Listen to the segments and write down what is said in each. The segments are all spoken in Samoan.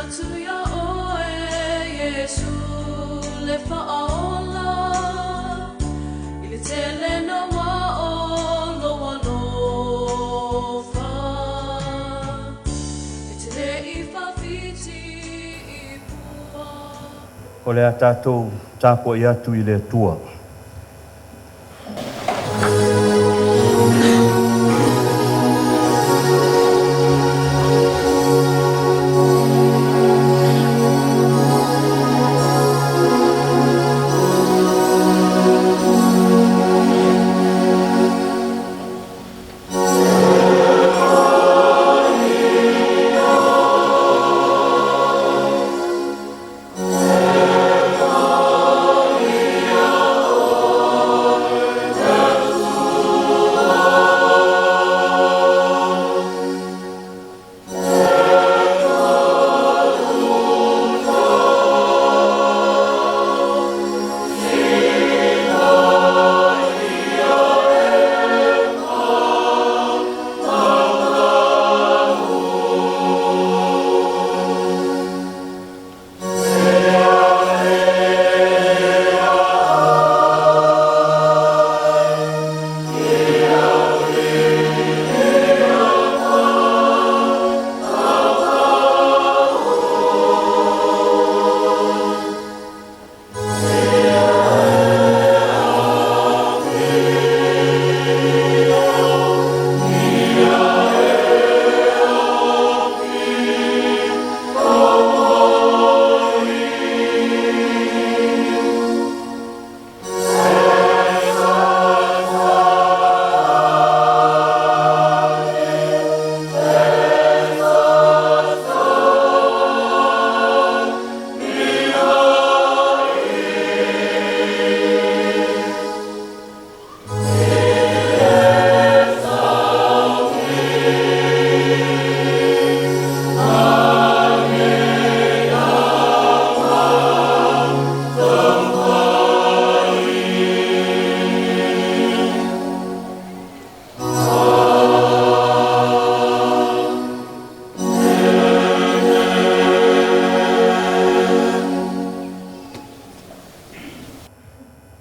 atu iā ʻoe Iesū le Faaola I le tele naua o lou alofa E te le i faafiti i pua. O le a tatou tapuai atu i le Atua.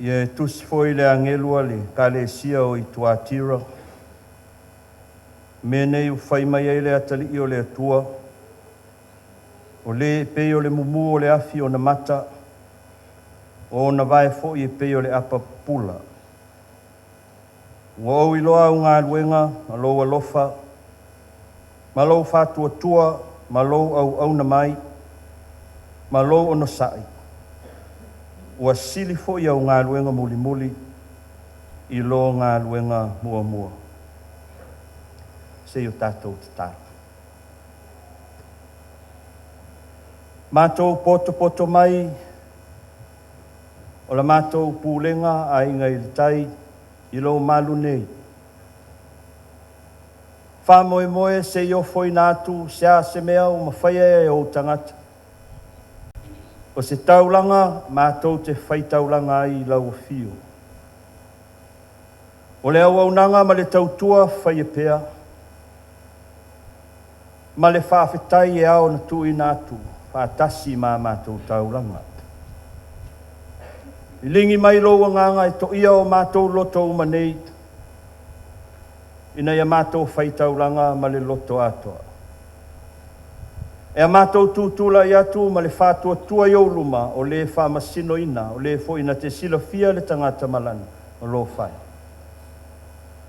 Ia e tusi foi le agelu a le Ekalesia o i Tuatira, mea nei ua fai mai ai le Atalii o le Atua, o lē e pei o le mumu o le afi ona mata, o ona vae foi e pei o le apa pupula. Ua ou iloa au galuega ma lou alofa ma lou faatuatua ma lou auauna mai ma lou onosai, ua sili foi au galuega mulimuli i lo galuega muamua. Se i o tatou tatalo. Matou potopoto mai o la matou pulega Aiga i le Tai i lou malu nei, faamoemoe se i ofoina atu se a se mea ua mafaia e ou tagata, o se taulaga matou te faitaulaga ai i lau afio. O le auaunaga ma le tautua faia pea, ma le faafetai e ao ona tuuina atu faatasi ma a matou taulaga. Liligi mai lou agaga e toia o matou loto uma nei, ina ia matou faitaulaga ma le loto atoa. E a matou tutulai atu ma le faatuatua i ou luma, o le faamasinoina, o le foi na te silafia le tagata malagi o lo fai.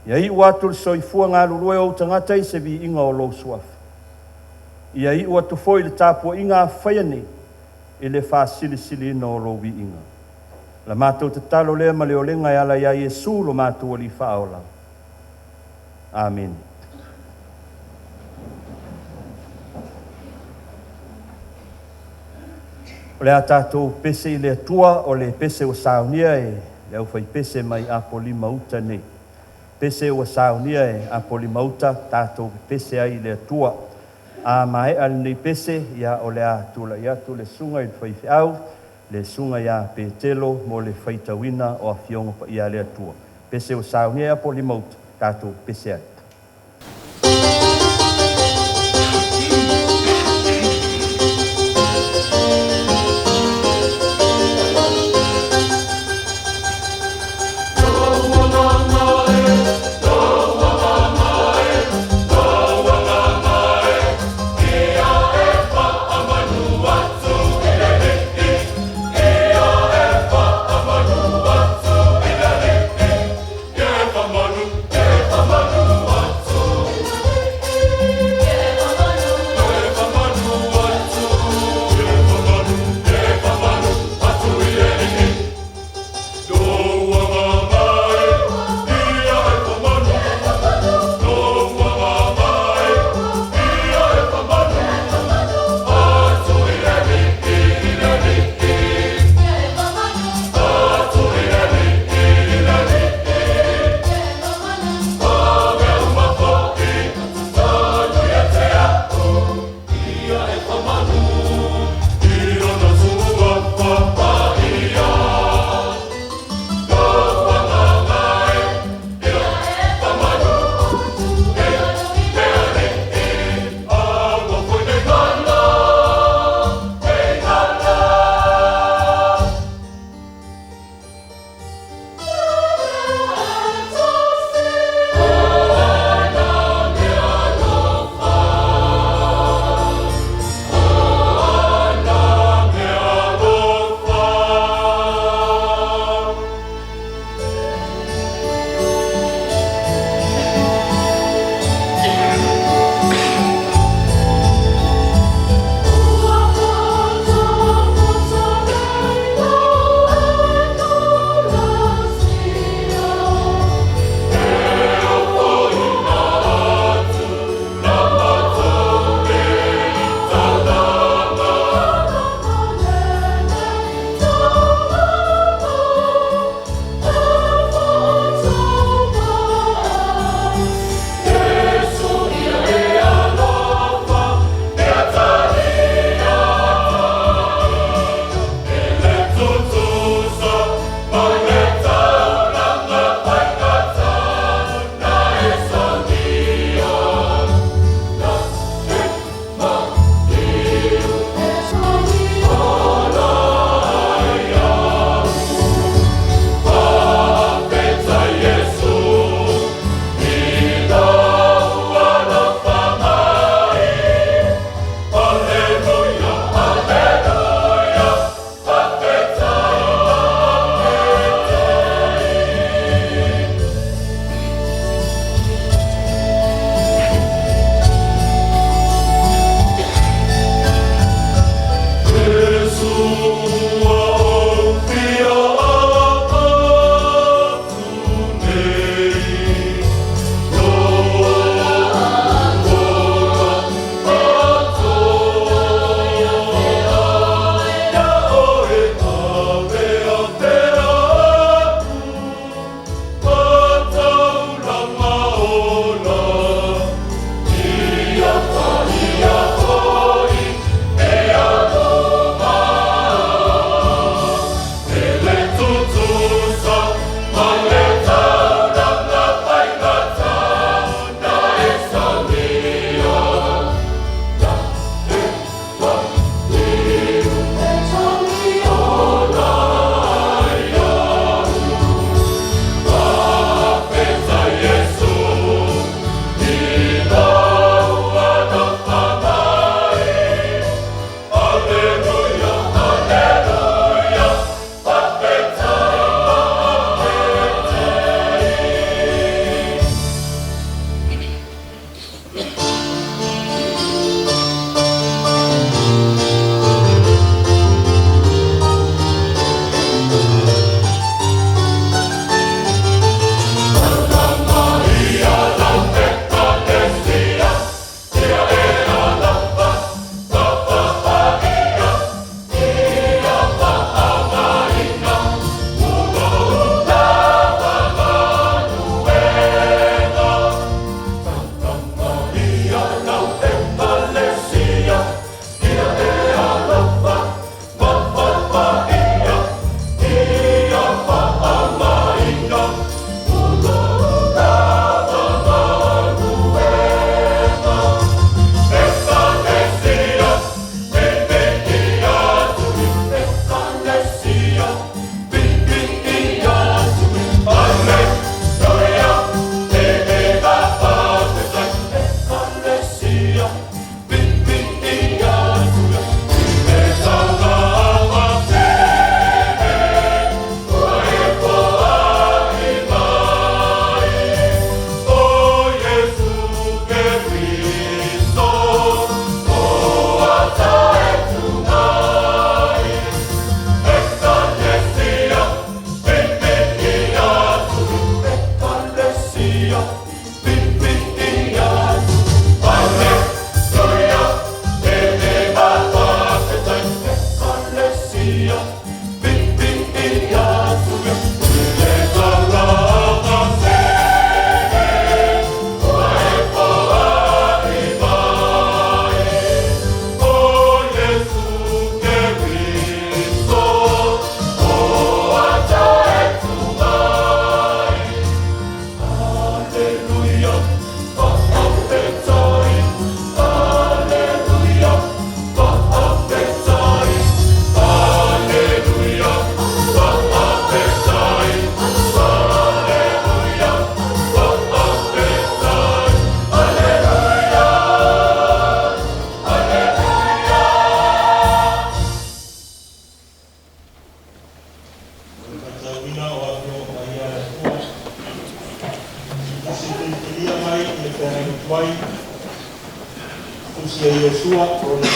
Ia iu atu le soifua galulue o ou tagata i se viiga o lou suafa. Ia iu atu foi le tapuaiga a faia nei i le faasilisiliina o lou viiga. La matou tatalo lea ma le olega e ala iā Iesu lo matou Alii Faaola. Amene. O le a tatou pese i le Atua, o le pese ua saunia e le aufaipese mai Apolima Uta nei. Pese ua saunia e Apolima Uta, tatou pese ai i le Atua. A maea lenei pese, ia o le a tulai atu le susuga i le faifeau, le susuga ia Petelo mo le faitauina o Afioga Paia a le Atua. Pese ua saunia e Apolima Uta, tatou pese ai.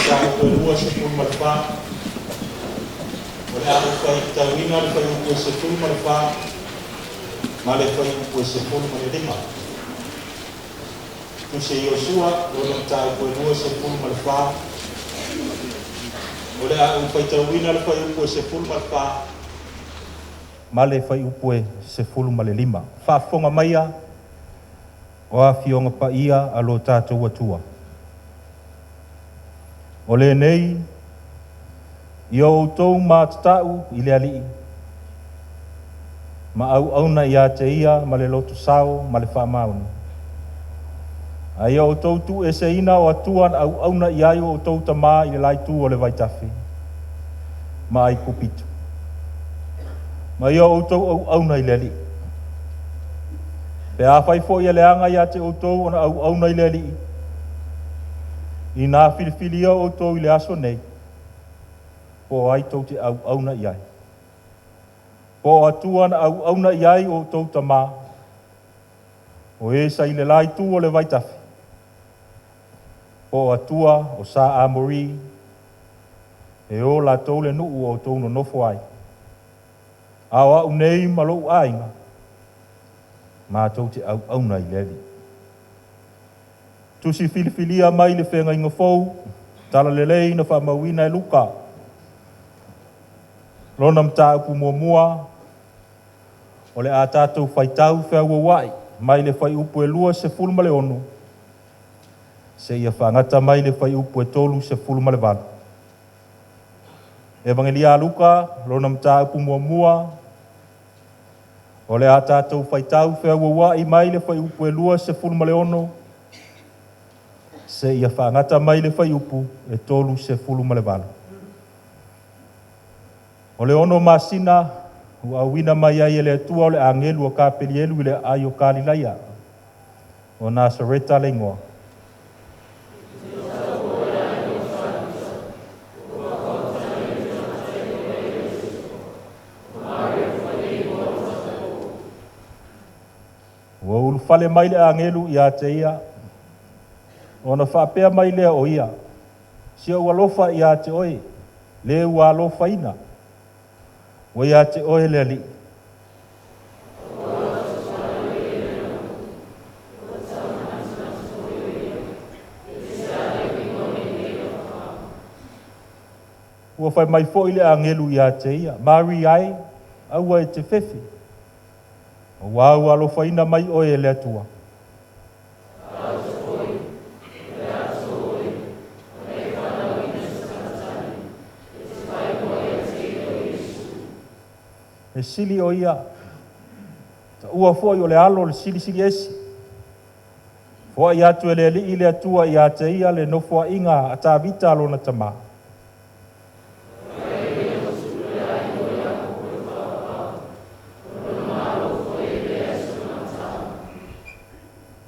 mataupu e 24. O le a ou faitauina le fuaiupu e 14 ma le fuaiupu e 15. Tusi a Iosua, lona mataupu e 24. O le a ou faitauina le fuaiupu e 14 ma le fuaiupu e 15. Faafofoga maia o afioga paia a lo tatou Atua. O lenei ia outou matatau i le Alii ma auauna ia te ia ma le loto sao ma le faamaoni. A ia outou tuueseina o Atua na auauna i ai o outou tamā i le la itu o le vaitafe ma Aikupito. Ma ia outou auauna i le Alii. Pe afai foi e leaga ia te outou ona auauna i le Alii, inā filifilia outou i le aso nei, po o ai tou te auauna i ai. Po o Atua na auauna i ai o outou tamā, o e sa i le la itu o le vaitafe, po o Atua o sa Amori, e o latou le nuu o outou nonofo ai. A o au nei ma lou aiga, matou te auauna i le Alii. Tusi filifilia mai le Feagaiga Fou, Talalelei na faamauina e Luka. Lona mataupu muamua, o le a tatou faitau feauauai mai le fuaiupu e 26 seia faagata mai le fuaiupu e 38. Evagelia a Luka, lona mataupu muamua, o le a tatou faitau feauauai mai le fuaiupu e 26 seia faagata mai le fuaiupu e 38. O le 6 masina ua auina mai ai e le Atua o le agelu o Kapelielu i le aai o Kalilaia, o Nasareta le igoa. Ua ulufale mai le agelu ia te ia, ona faapea mai lea o ia, si ou alofa ia te oe, le ua alofaina, ua ia te oe le Alii. Ua fai mai foi le agelu ia te ia, Mari ai, aua e te fefe, auā ua alofaina mai oe e le Atua. E sili o ia, taua foi o le alo o le Silisili Ese. Foai atu e le Alii le Atua ia te ia le nofoaiga a Tavita lona tamā.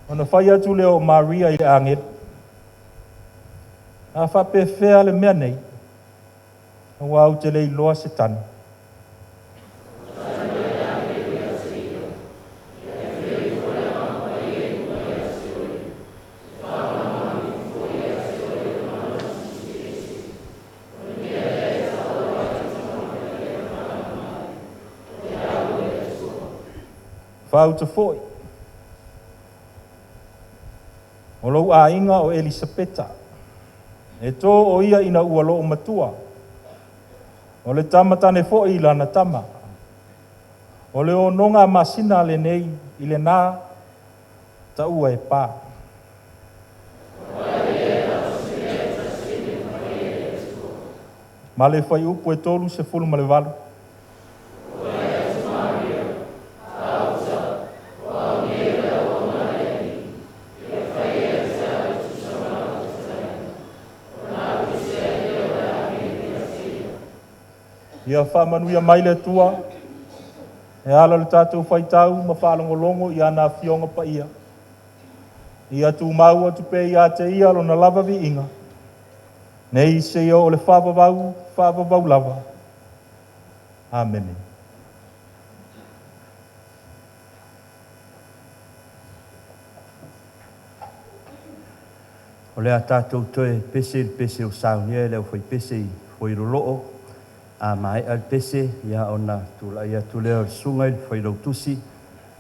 Ona fai atu lea o Maria i le agelu, a faapefea le mea nei, auā ou te le iloa se tane. Faauta foi, o lou aiga o Elisapeta, e tō o ia ina ua loo matua, o le tamatane foi i lana tama. O le onoga masina lenei i lenā taua e pā. Ma le fuaiupu e 38. Ia faamanuia mai le Atua e ala le tatou faitau ma faalogologo i ana afioga paia. Ia tumau atu pea ia te ia lona lava viiga, nei seia o le faavavau, faavavau lava. Amene. O le a tatou toe pese i le pese ua saunia e le aufaipese i Fuailoloo. A maea le pese, ia ona tulai atu lea o le susuga i le Failautusi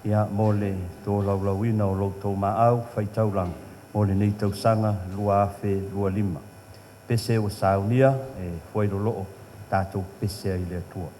ia mo le tolaulauina o lo outou maau faitaulaga mo lenei tausaga 2025. Pese ua saunia e Fuailoloo, tatou pese ai i le Atua.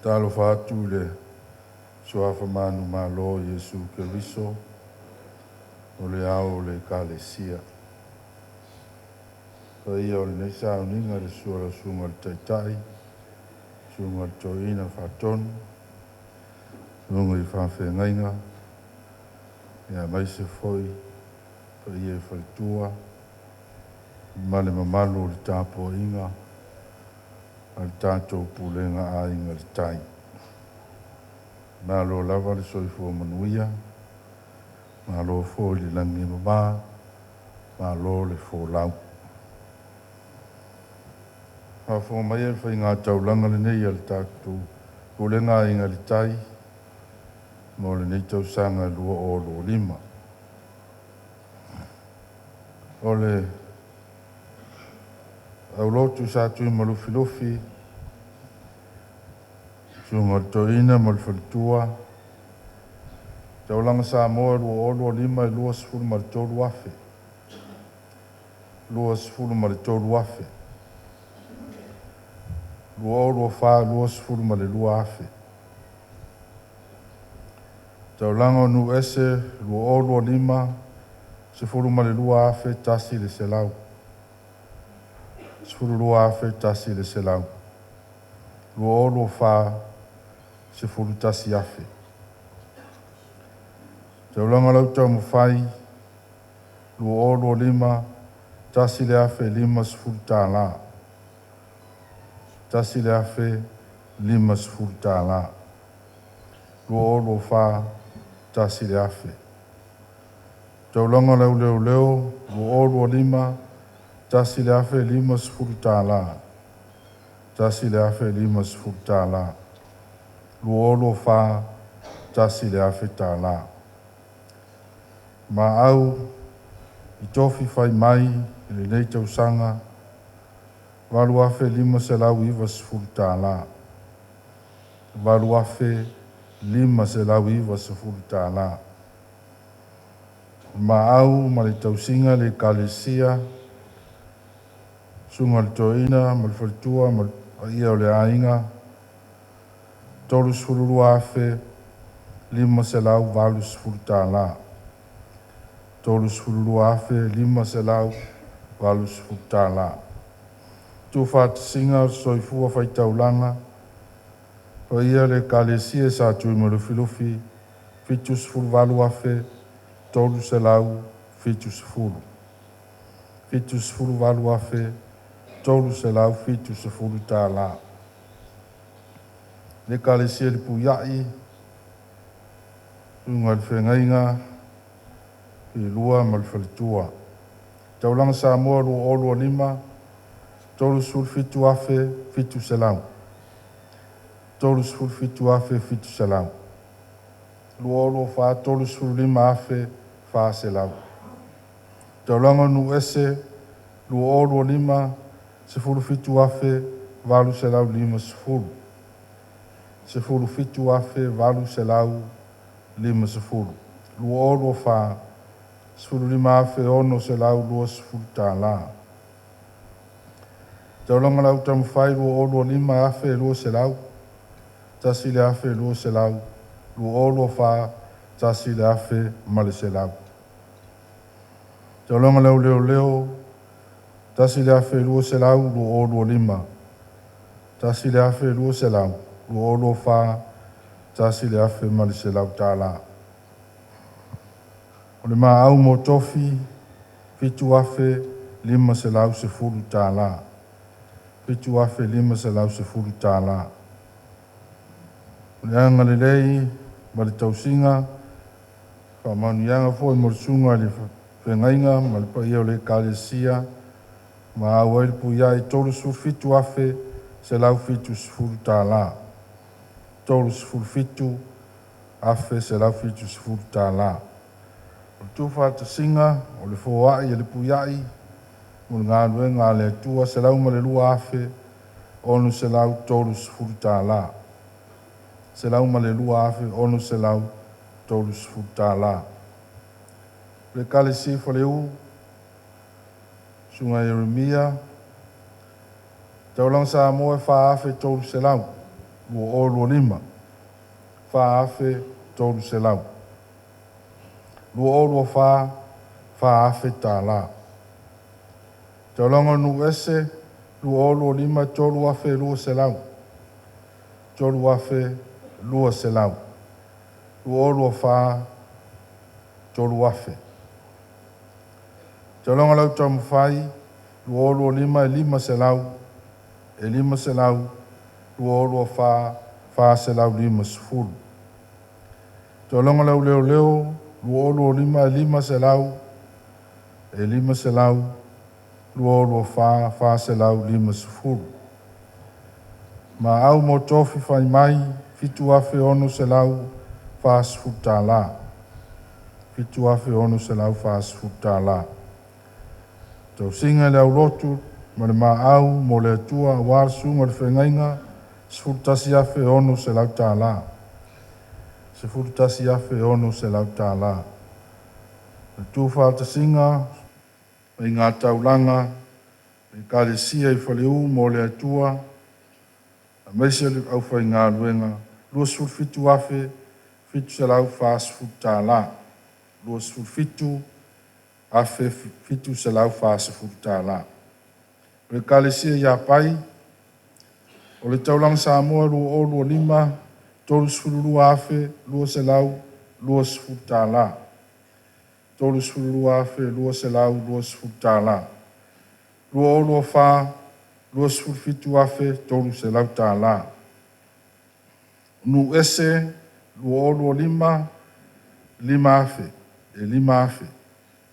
Talofa atu i le Suafa manumalo o Iesu Keriso o le ao o le Ekalesia. Paia o lenei sauniga i le susu o lau Susuga i le Taitai, Susuga i le Toeaina Faatonu, Susuga i Faafeagaiga, aemaise foi paia i faletua ma le mamalu o le tapuaiga a le tatou Pulega Aiga i le Tai. Malo lava le soifua manuia, malo foi le lagi e mama, malo le folau. Faafofoga mai le faiga taulaga lenei a le tatou Pulega Aiga i le Tai mo lenei tausaga 2025. O le aulotu sa Tuimalufilufi, Susuga i le Toeaina ma le Faletua, Taulaga Samoa 2025 e 23,000, 23,000. 2024, 22,000. Taulaga o Nuu-ese 2025, 12,100, 12,100. 2024, 11,000. Taulaga o le Taumafai 2025, $1,050, $1,050. 2024, $1,000. Taulaga o le Au Leoleo 2025, $1,050, $1,050. 2024, $1,000. Maau i tofi fai mai i lenei tausaga $8,590, $8,590. Maau ma le tausiga le Ekalesia, Susuga i le Toeaina ma le Faletua ma le paia o le aiga, $32,580, $32,580. Tuufaatasiga o le Soifua Faitaulaga, paia le Ekalesia Sa Tuimalufilufi, $78,370, $78,370. Le Ekalesia Le Puiai, Susuga i le Feagaiga Pilua ma le Faletua. Taulaga Samoa 2025, $37,700, $37,700. 2024, $35,400. Taulaga o Nuu-ese 2025, $17,850, $17,850. 2024, $15,620. Taulaga o le Au Taumafai 2025, $1,200, $1,200. 2024, $1,100. Taulaga o le Au Leoleo 1,200 2025, $1,200. 2024, $1,100. O le maau mo tofi, $7,510, $7,510. O le agalelei ma le tausiga, faamanuiaga foi mo le susuga i le Feagaiga ma le paia o le Ekalesia, ma au ai le Puiai, $37,170, $37,170. O le tuufaatasiga o le foai a le Puiai mo le galuega a le Atua, $102,630, $102,630. Le Ekalesia Faleu, Susuga Ieremia, Taulaga Samoa e 4,300, 2025, 4,300. 2024, $4,000. Taulaga o Nuuese, 2025, 3,200. 3,200. 2024, 3,000. Taulaga o le Taumafai, 2025, e 500, e 500, 2024, 450. Taulaga o le Auleoleo, 2025, e 500, e 500, 2024, 450. Ma au mo tofi fai mai, $7,640. $7,640. Tausiga i le aulotu ma le maau mo le Atua auā le susuga o le feagaiga, $11,600. $11,600. Le tuufaatasiga i taulaga ekalesia i Faleu mo le Atua aemaise le aufaigaluega, $27,740. $27,740. O le ekalesia i Apai, o le taulaga Samoa 2025, $32,220. $32,220. 2024, $27,300. Nuuese, 2025, 5,000, e 5,000.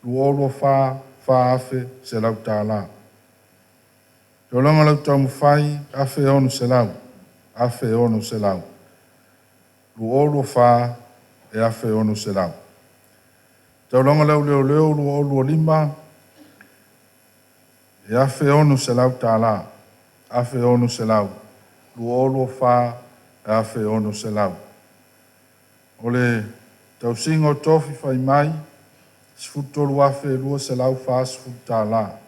2024, $4,100. Taulaga o le Taumafai, 1,600, 1,600. 2024, e 1,600. Taulaga o le Auleoleo, 2025, e $1,600, $1,600. 2024, e $1,600. O le tausiga o tofi fai mai, $13,240.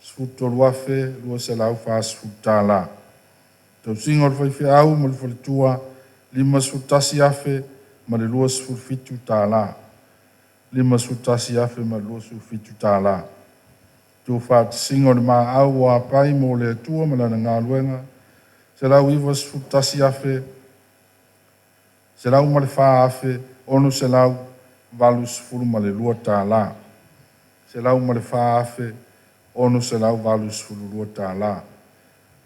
$13,240. Tausiga o le faifeau ma le faletua, $51,027. $51,027. Tuufaatasiga o le maau o Apai mo le Atua ma lana galuega, 191,000, $104,682. $104,682.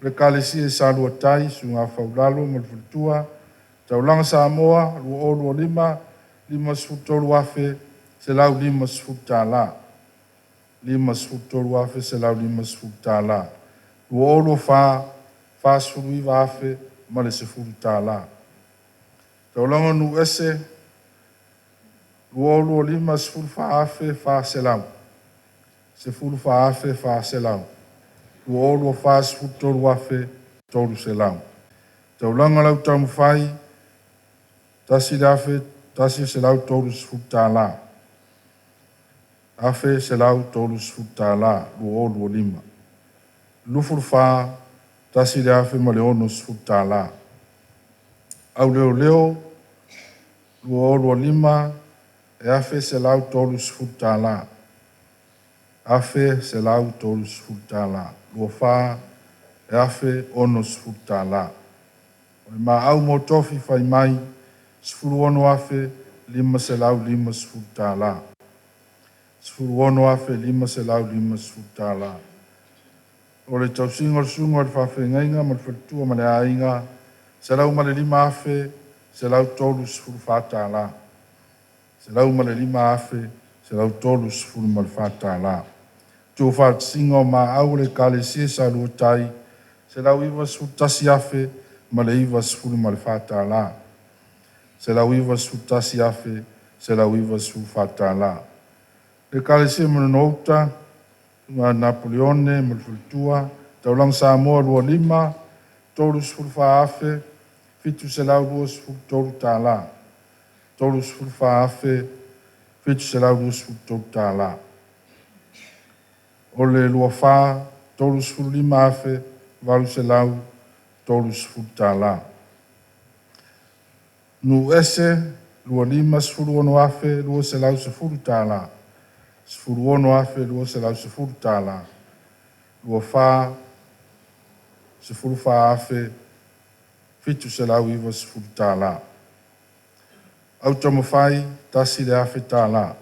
O le Ekalesia i Saluatai, Susuga Faulalo ma le Faletua, Taulaga Samoa, 2025, $53,150. $53,150. 2024, $49,010. Taulaga o Nuuese, 2025, $14,400. $14,400. 2024, $13,300. Taulaga o le Taumafai, $1,130. $1,130, 2025. 24, $1,060. Auleoleo, 2025, e $1,130. $1,130. 24, e $1,060. O le maau mo tofi fai mai, $16,550. $16,550. O le tausiga o le susuga o le faafeagaiga ma le faletua ma le aiga, $105,134. $105,134. Tuufaatasiga o maau o le Ekalesia Saluatai, $191,094. $191,194. Le Ekalesia Manonouta, Susuga Napoleone ma le faletua, Taulaga Samoa 25, $34,723. $34,723. O le 24, $35,830. Nu'u Ese 25 $16,210, $16,210. 24 $14,790. Autamafai $1,000,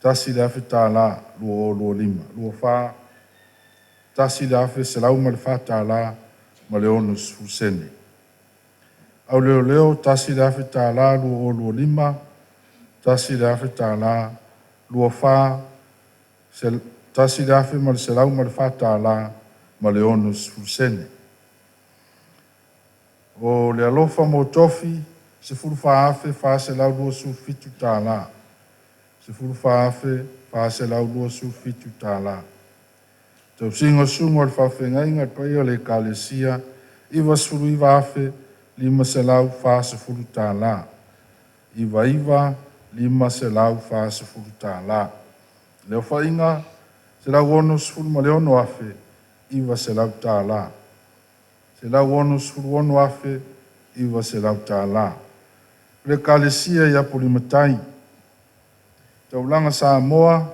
$1,000 2025. 24 $1,104 ma le 60 sene. Au Leoleo $1,000 2025, $1,000. 24 $1,104 ma le 60 sene. O le alofa mo tofi $14,427, $14,427. Tausiga o susuga o le faafeagaiga le paia o le Ekalesia $99,540, $99,540. Le aofaiga $166,900, $166,900. Le Ekalesia ia Apolima-tai, Taulaga Samoa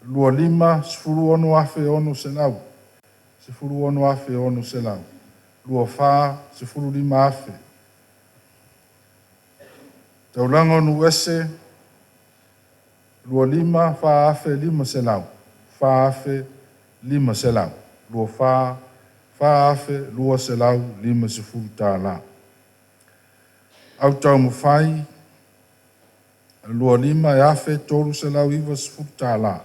25 16,600, 16,600. 24 15,000. Taulaga o Nu'u-ese 25 4,500, 4,500. 24 $4,250. Autaumafai 25 e $1,390,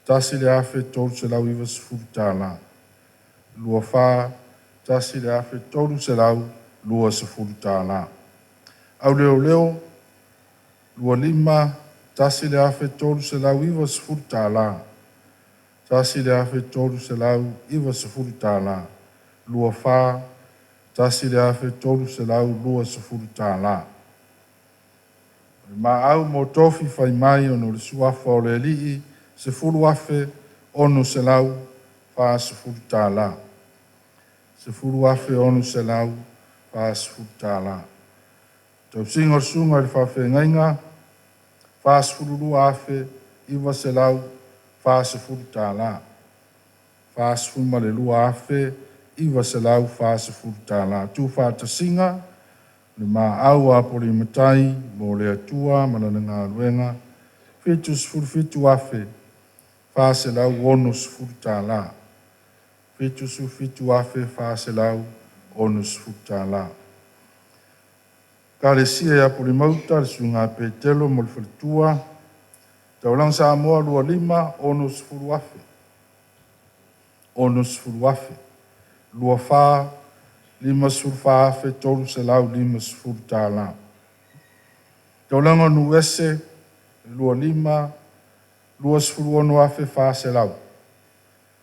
$1,390. 24 $1,320. Auleoleo 25 $1,390, $1,390. 24 $1,320. O le maau mo tofi fai mai ona o le suafa o le Alii $10,640, $10,640. Tausiga o le susuga i le faafeagaiga $42,940, $42,940. Tuufaatasiga le maau a Apolima-tai mo le Atua ma lana galuega $77,460, $77,460. Ekalesia ia Apolima-uta, le susuga a Petelo mo le faletua. Taulaga Samoa 25 60,000, 60,000. 24 $54,350. Taulaga o Nu'u-ese 25 26,400,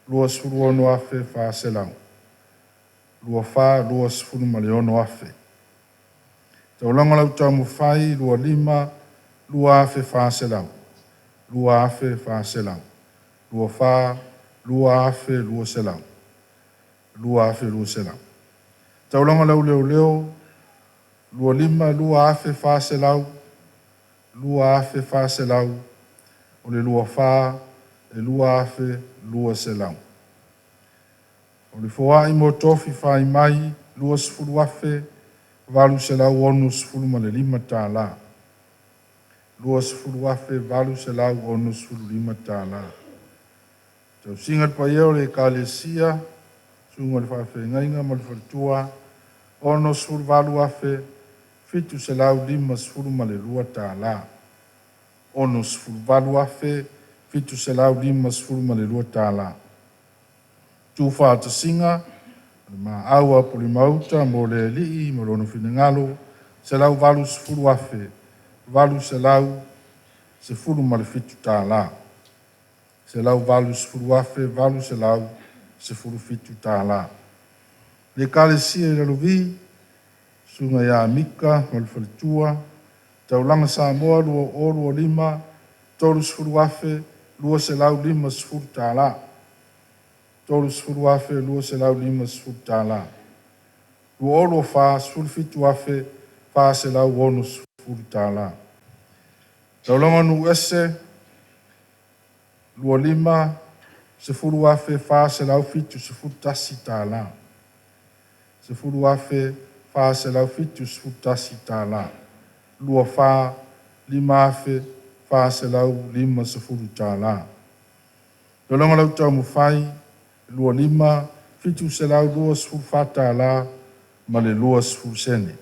26,400. 24 26,000. Taulaga o Lautaumafai 25 2,400, 2,400. 24 2,200, 2,200. Taulaga o le Auleoleo 25 2,400, 2,400. O le 24 e 2,200. O le foai mo tofi fai mai $20,865, $20,865. Tausiga le paia o le Ekalesia, susuga i le faafeagaiga ma le faletua $68,752, $68,752. Tuufaatasiga le maau a Apolima-uta mo le Alii ma lona finagalo $180,817, $180,817. Le Ekalesia i Lalovi, susuga ia Mika ma le faletua. Taulaga Samoa 2025 $30,250, $30,250. 2024, $17,460. Taulaga o Nuu Ese 25, $10,471. $10,471. 24, $5,450. Taulaga o le Taumafai 25, $724 ma le 20 sene.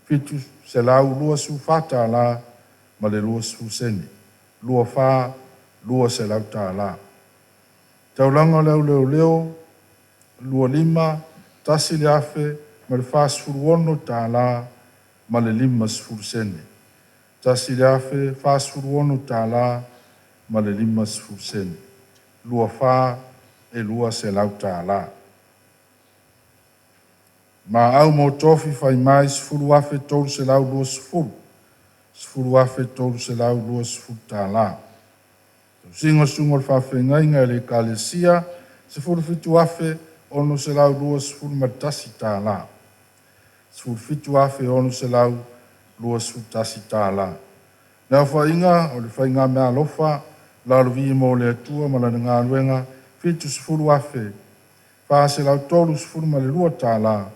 $724 tala ma le 20 sene. 24, $200 tala. Taulaga o le Au Leoleo 25, $1,046 tala ma le 50 sene. $1,046 tala ma le 50 sene. 24, e $200 tala. Ma au mo tofi fai mai 10,320, $10,320 tala. Tausiga o susuga o le faafeagaiga e le Ekalesia, $17,621 tala. $17,621 tala. Le aofaiga o le faigameaalofa lalovi mo le Atua ma lana galuega, $70,432 tala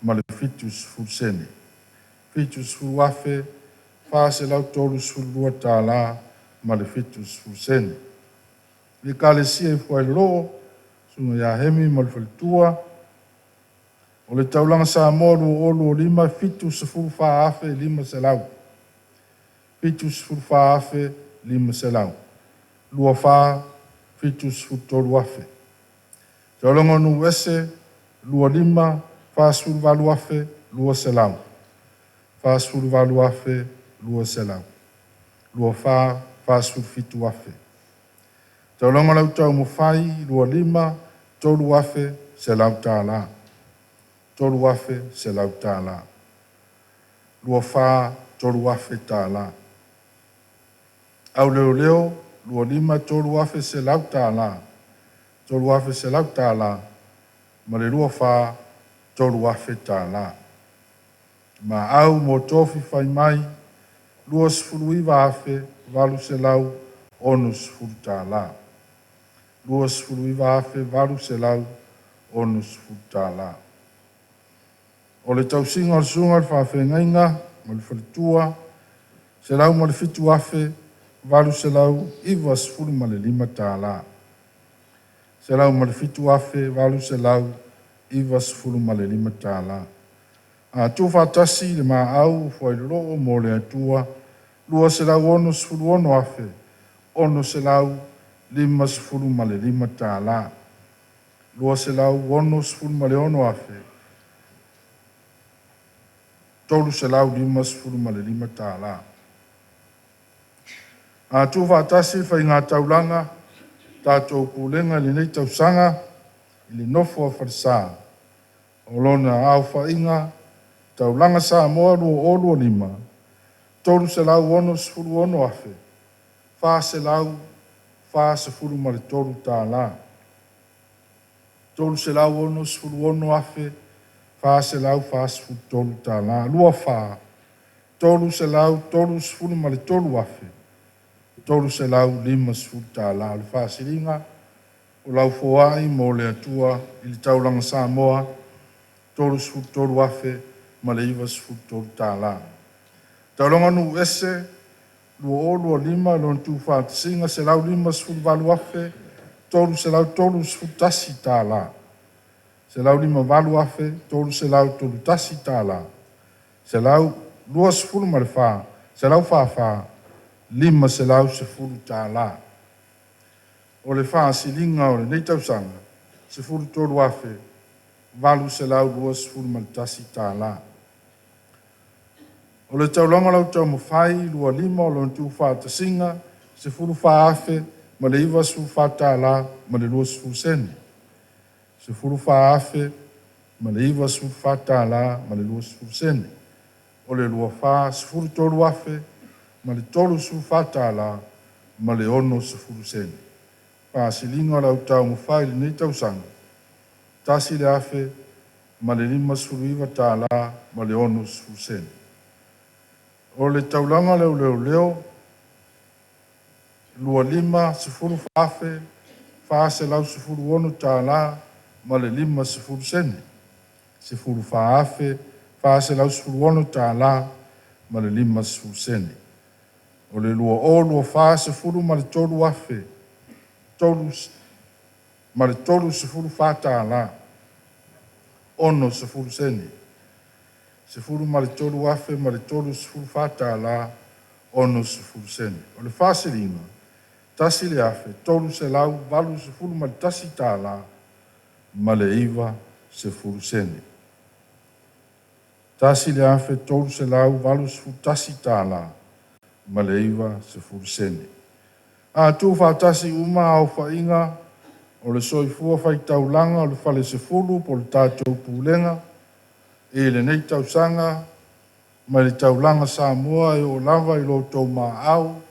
ma le 70 sene. $70,432 tala ma le 70 sene. Le Ekalesia i Fuailoloo, Susuga ia Hemi ma le faletua, o le taulaga Samoa 2025, 74,500. 74,500. 24, 73,000. Taulaga o Nuu Ese, 25, 48,200. 48,200. 24, 47,000. Taulaga o le Taumafai, 25, 3,100 tala. 3,100 tala. 24, 3,000 tala. Auleoleo, 25, 3,100 tala. 3,100 tala. Ma le 24, 3,000 tala. Ma au mo tofi fai mai, 29,860 tala. 29,860 tala. O le tausiga o le susuga o le faafeagaiga ma le faletua, 107,895 tala. 107,895 tala. A tuufaatasi le maau fuailoloo mo le Atua, 266,655 tala. 266, 355 tala. A tuufaatasi le faiga taulaga, tatou pulega i lenei tausaga i le nofo a falesa o lona aofaiga taulaga Samoa 2025, 366, 443 tala. 366, 443 tala. 24, 333, 350 tala. O le faasiliga o lau foai mo le Atua i le taulaga Samoa, 33,093 tala. Taulaga Nuu Ese 2025 lona tuufaatasiga, 158, 331 tala. 158,331 tala. 124, 144, 510 tala. O le faasiliga o lenei tausaga, 13,821 tala. O le taulaga o lau taumafai 25 o lona tuufaatasiga, 14,094 tala ma le 20 sene. 14,094 tala ma le 20 sene. O le 24, 13,034 tala ma le 60 sene. Faasiliga o lau taumafai i lenei tausaga, 1,000 ma le $59 ma le 60 sene. O le taulaga le leoleo $24,416 ma le 50 sene. $14,416 ma le 50 sene. O le 2024, $13,000 ma le $34, 60 sene. $13,000 ma le $34, 60 sene. O le faasiliga, $1,381 ma le 90 sene. $1,381 ma le 90 sene. A tu whātasi uma au whainga o le soifua whaitaulanga o le fale sefulu po le tātou pulega i lenei tausaga mai le taulaga Samoa e o lava i lo tou maau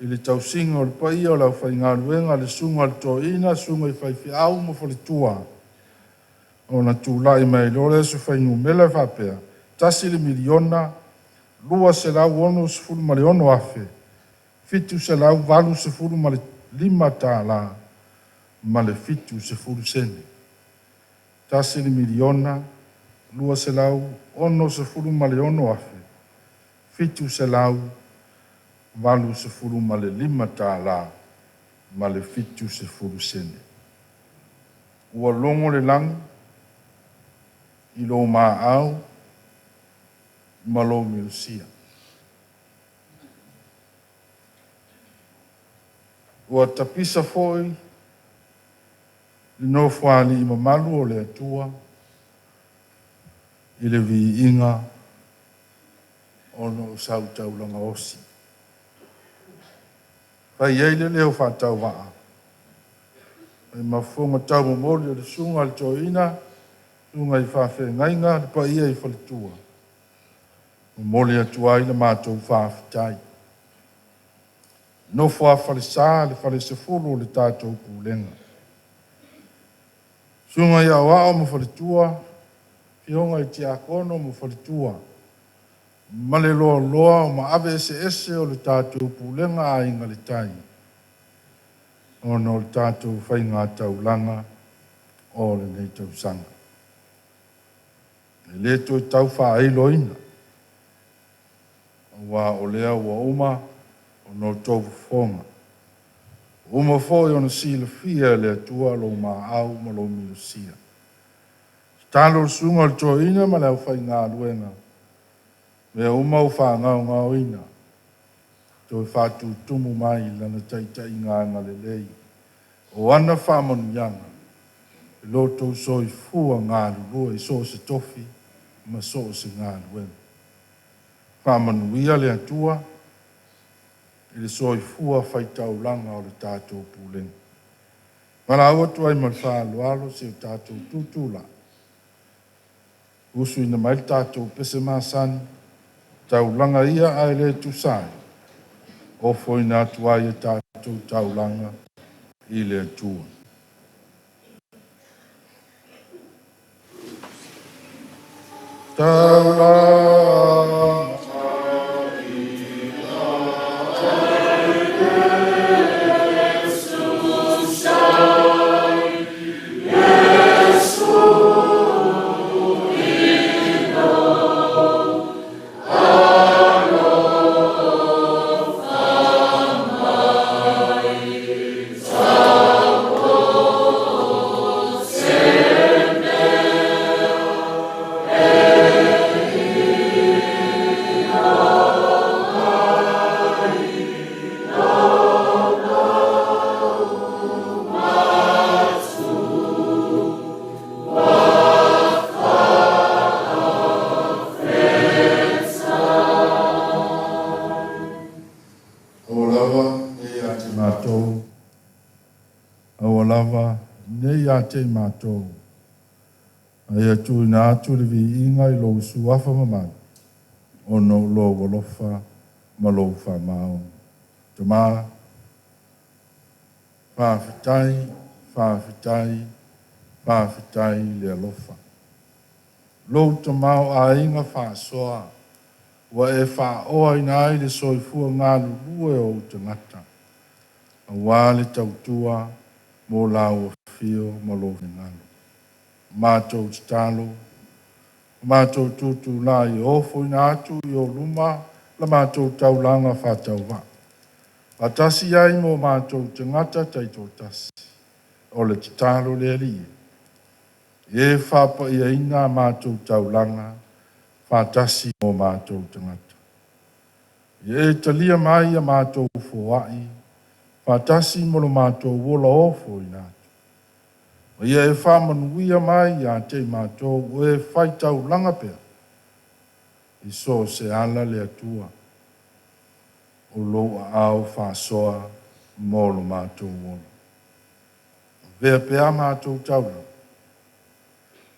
i le tausiga o le paia o le aufaigaluega le susuga i le toeaina, susuga i faifeau ma faletua. Ona tulai mai loa lea o se fuainumera e faapea: $1,266,785 ma le 70 sene. $1,266,785 ma le 70 sene. Ua logo le lagi i lo maau ma lo milusia. Ua tapisa foi le nofoalii mamalu o le Atua i le viiga ona o sau taulaga osi. Fai ai le leo faatauvaa e mafofoga taumomoli o le susuga i le toeaina, susuga i faafeagaiga, le paia i faletua. Momoli atu ai le matou faafetai. Nofo a falesa le fale sefulu o le tatou pulega. Susuga i aoao ma faletua, afioga i tiakono ma faletua, ma le loaloa o maave eseese o le tatou pulega Aiga i le Tai, ona o le tatou faiga taulaga o lenei tausaga. E le toe tau faailoina, aua o lea ua uma ona outou fofoga. Uma foi ona silafia e le Atua lou maau ma lou milosia. Tatalo le susuga o le toeaina ma le aufaigaluega, mea uma ua faagaogaoina, toe faatutumu mai lana taitaiga agalelei. O ana faamanuiaga, i lo outou soifua galulue i so o se tofi ma so o se galuega. Faamanuia le Atua i le soifua faitaulaga o le tatou pulega. Valaau atu ai ma le faaaloalo si o tatou tutula. Usuina mai le tatou pese masani, taulaga ia ae le tusa ai, ofoina atu ai e tatou taulaga i le Atua. Taulaga Aua lava nei ia te matou, aua lava nei ia te matou, a ia tuuina atu le viiga i lou suafa mamalu, ona o lou alofa ma lou faamaoni. Tama, faafetai, faafetai, faafetai le alofa. Lou tamaoaiga faasoa ua e faaoaina ai le soifua galulue o ou tagata, auā le tautua mo lau afio ma lou finagalo. Matou tatalo, matou tutulai e ofoina atu i ou luma la matou taulaga faatauvaa, faatasi ai ma o matou tagata taitoatasi. O le tatalo le Alii e, e faapaiaina a matou taulaga faatasi ma o matou tagata. Ia e talia mai a matou foai faatasi ma lo matou ola ofoina atu. Ma ia e faamanuia mai ia te i matou o e faitaulaga pea, i so o se ala le Atua, o lou aao faasoa mo lo matou ola. Avea pea matou taulaga,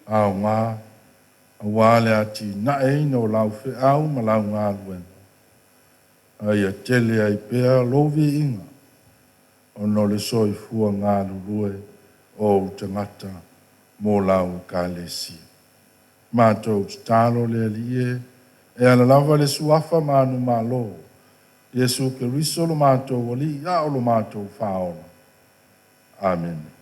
aoga, auā le atinaeina o lau feau ma lau galuega, a ia tele ai pea lou viiga, ona o le soifua galulue o ou tagata mo lau Ekalesia. Matou tatalo le Alii e, e ala lava le suafa manumalo, Iesu Keriso lo matou Alii a o lo matou Faaola. Amene.